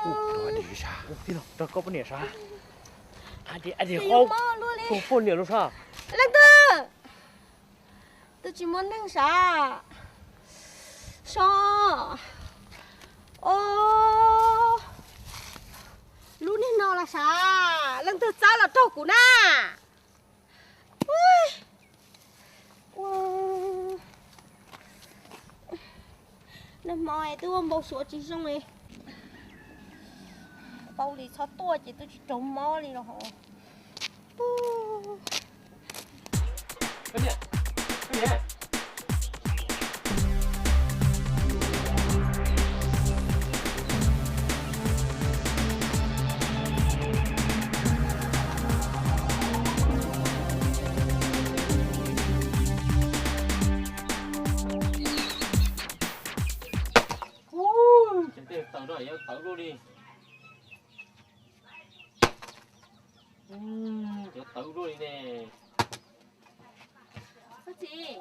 Ua, rau koj poj niam sav. Ua, poj niam no sav. Leej twg? Twb tsis muaj neeg sav. So, o, lub niag no los sav, leej twg txawb los raug kuv na. Ua, nag hmo twb ua npau suav tsis zoo li. Paub li txhob tuaj ces twb tsis raug mob li los. Cov tej tawv no yuav tawv luaj li. Yuav tawv luaj li ne. Txiv,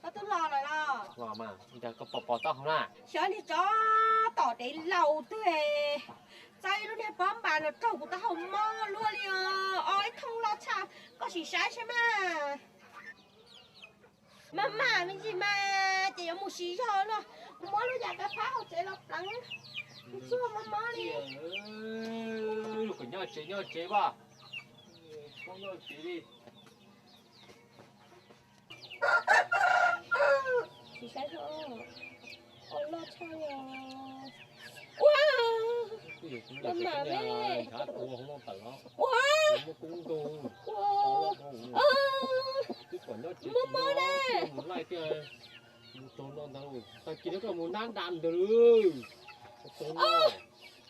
koj twb los lawm los? Los mas, ua cas koj pom pom tau hauv na? Xyov niag tsov tom dev laus twg, Txawb ib lub niag pob npas no raug kuv taub hau mob luaj li os. Ib thooj loj tshaj, koj sim saib saib mas. Maj mam me ntsis mas, ces yuav mus siv zog no. Kuv muab lub yam kav phab hauv tsev los pleev, tsuag mob mob li. Kom nyob tsev nyob tsev vas, nyob tsev li. Ua, maj mam ne. Ua, mob mob ne.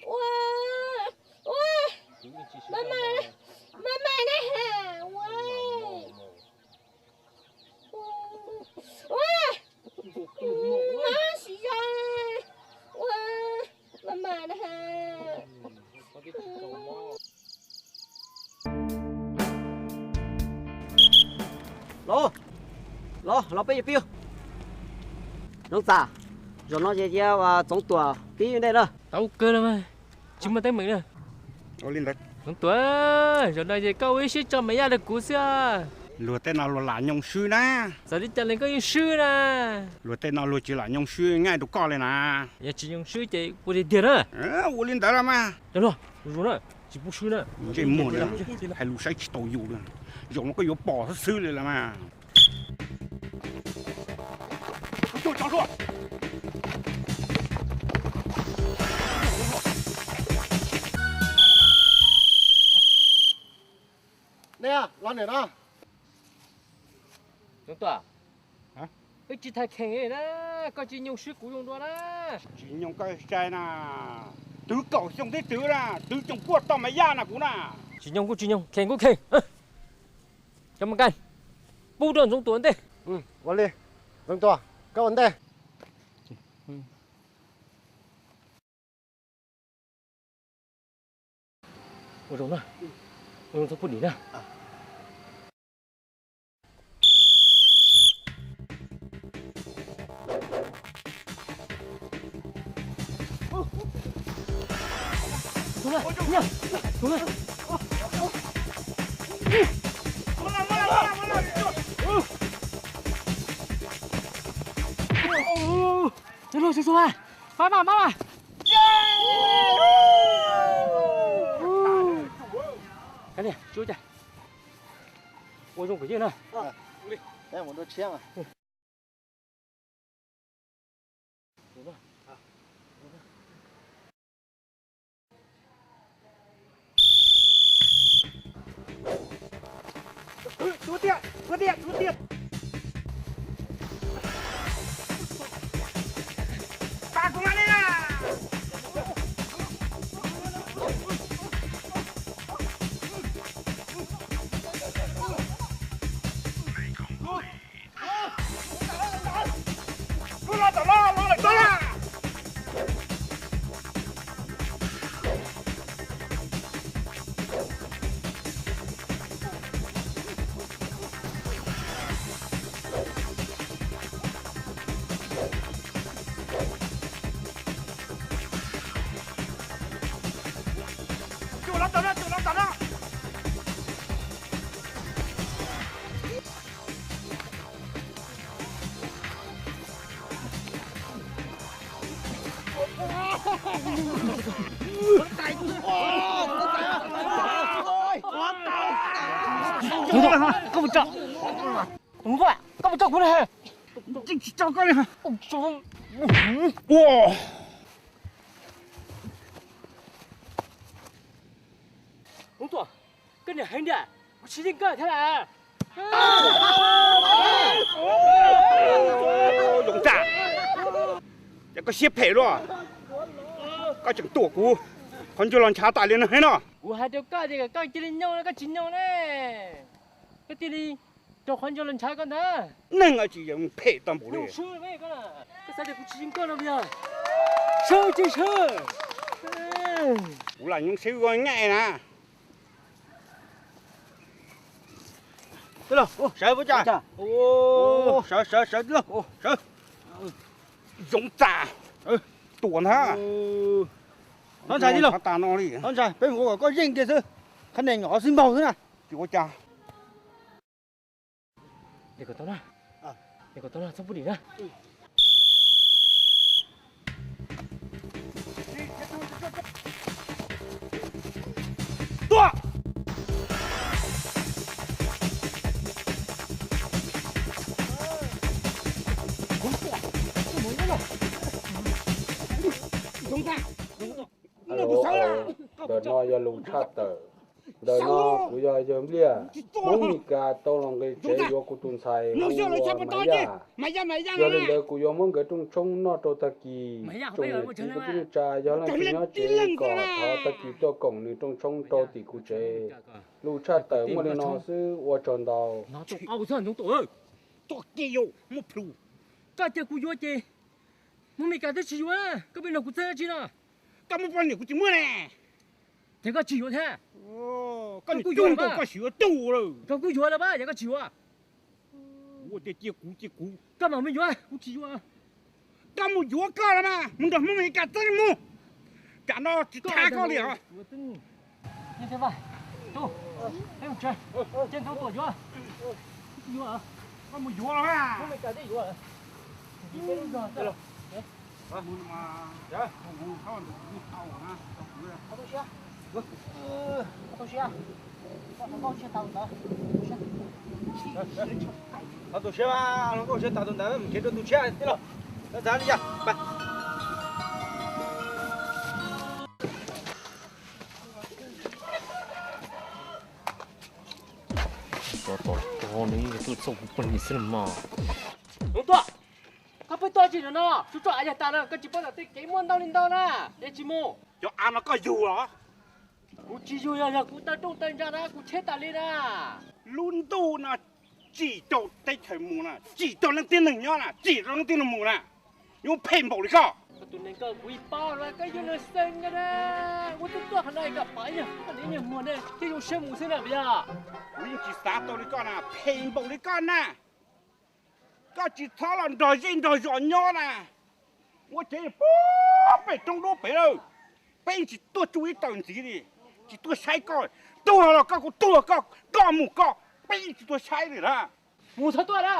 Ua, ua, maj mam, maj mam ne. Ua, ua, mob siv zog. Ua, maj mam na. Los, los, los peb yuav pib. Noov Txam, zaum no ces cia Txoov Tuam pib ntej na. Tau kawg los mas, tsis muaj teeb meem na. Txoov Tuam, zaum no ces koj ua ib siab tso Maiv Yaj rau kuv xwb. Luag tej no luag lam nyoo swb na. Txawm li cas los koj yeej swb na. Luag tej no luag tsis lam nyoo swb, nyob rau koj li na. Yog tsis nyoo swb ces ua tiag tiag na. Ua li ntawd los mas. Los, los na, tsis pub swb na. Ntsej muag na, hais lus saib tsis taus yus li. Zaum no koj yuav pom xwb xwb li los mas. Nej los nram no. Txoov Tuam, wb tsis tas kheej na, koj tsis nyoo swb kuv zoo dua na. Tsis nyoo koj sai na, twv kaum xyoo twb twv na, twv xyoo puaj tau Maiv Yaj na kuv na. Tsis nyoo kuj tsis nyoo, kheej kuj kheej. Cov mas kas, pub rau Txoov Tuam ntej. Ua li, Txoov Tuam, koj ua ntej. Ua zoo na, ua zoo txhob pub dim na. Pab mas, pab mas. Kab niag tsuab cas ua zoo kuv yeej na. Koj mus tso, koj mus tso kuv na. Tsis tso koj li. Ua, Txoov Tuam, koj niam heev tiag, kuv tsis yeej koj thiab las. Yoov Txam, ces koj siab phem luaj, koj tseem tuam kuv qhov ncauj los ntshav tas li no thiab no. Kuv hais rau koj tias kom koj cia li nyoo, koj tsis nyoo ne, koj cia li rau qhov ncauj los ntshav koj ntag. Neeg tsis yeej phem tag npaum li. Koj xav tias kuv tsis yeej koj no puas yog? Sawv tsis sawv. Kuv lam nyooj sib nyaij na. Sawv, sawv, sawv, sawv. Yoov Txam, tuam ntag. Hnov ntsais tij laug, hnov ntsais, peb mus ua kom koj yeej kiag xwb. Qhab nees nyom xwb npaug xwb na. Tsis ua cas. Niam kom tau na, niam kom tau na, txhob pub dim na. Tuaj! Ntawm no yog lus tshaj tawm. Ntawm no kuv yog yawg Npliaj, Hmoob Mes Kas tau los nqis tsev yuav kuv tus ntxhais hu ua Maiv Yaj. Yog li ntawd kuv yuav muab nkawd rooj tshoob noj rau tag kis. Tsoom niam txiv kwv tij neej tsa, yog leej twg nyob tsev kom thov tag kis tuaj koom nws rooj tshoob rau tim kuv tsev. Lus tshaj tawm muaj li no xwb, ua tsaug ntau. Koj cia kuv yuav ces Hmoob Mes Kas twb tsis yuav, koj pheej nrog kuv txeeb dab tsi no? Koj muab poj niam kuv tsis muab ne. Ces koj tsis yuav thiab. Koj kuj yuav lawm, koj kuj yuav lawm, ces koj tsis yuav. Ua tias cia kuv, cia kuv, koj mam mus yuav, kuv tsis yuav. Koj mus yuav koj los mas, mus nrog Hmoob Mes Kas txeeb mus. Tsam no tsis thab koj li os. Koj mus yuav los mas. Qhov tu siab mas hluas nkauj siab tas tus ntawd, mus nrhiav rau tus tshiab tij laug. Txav li cas. Tuaj, koj pheej tuaj tsis no no, tsuas tsuas av yog tas na, koj tsis paub tom tej kev muaj ntau li ntau na, es tsis mus. Cov av no koj yug los? Kuv tsis yug, yog yog kuv taw rooj taw ntsa na, kuv cheb tas li na. Lub ntuj no tsim rau teb chaws mus na, tsim rau leej tib neeg nyob na, tsim rau leej tib neeg mus na. Yuav phem npaum li koj. Koj tus neeg koj, kuv yeej paub na, koj yog neeg xeeb na. Ua tuaj tuaj qhov no kom pom ib nyuag koj niag muag ne thiaj zoo siab mus xwb na puas yog? Kuv yeej tsis xav tau li koj na, phem npaum li koj na. Koj tsis txhob los nrog zej nrog zos nyob na. Ua cev pem roob dub pem lawm, peb yeej tsis tuaj tsuj ib taws ntxiv li, tsis tuaj saib koj. Tuag los koj kuj tuag koj, koj mus koj, peb yeej tsis tuaj saib li na. Mus txhob tuaj na.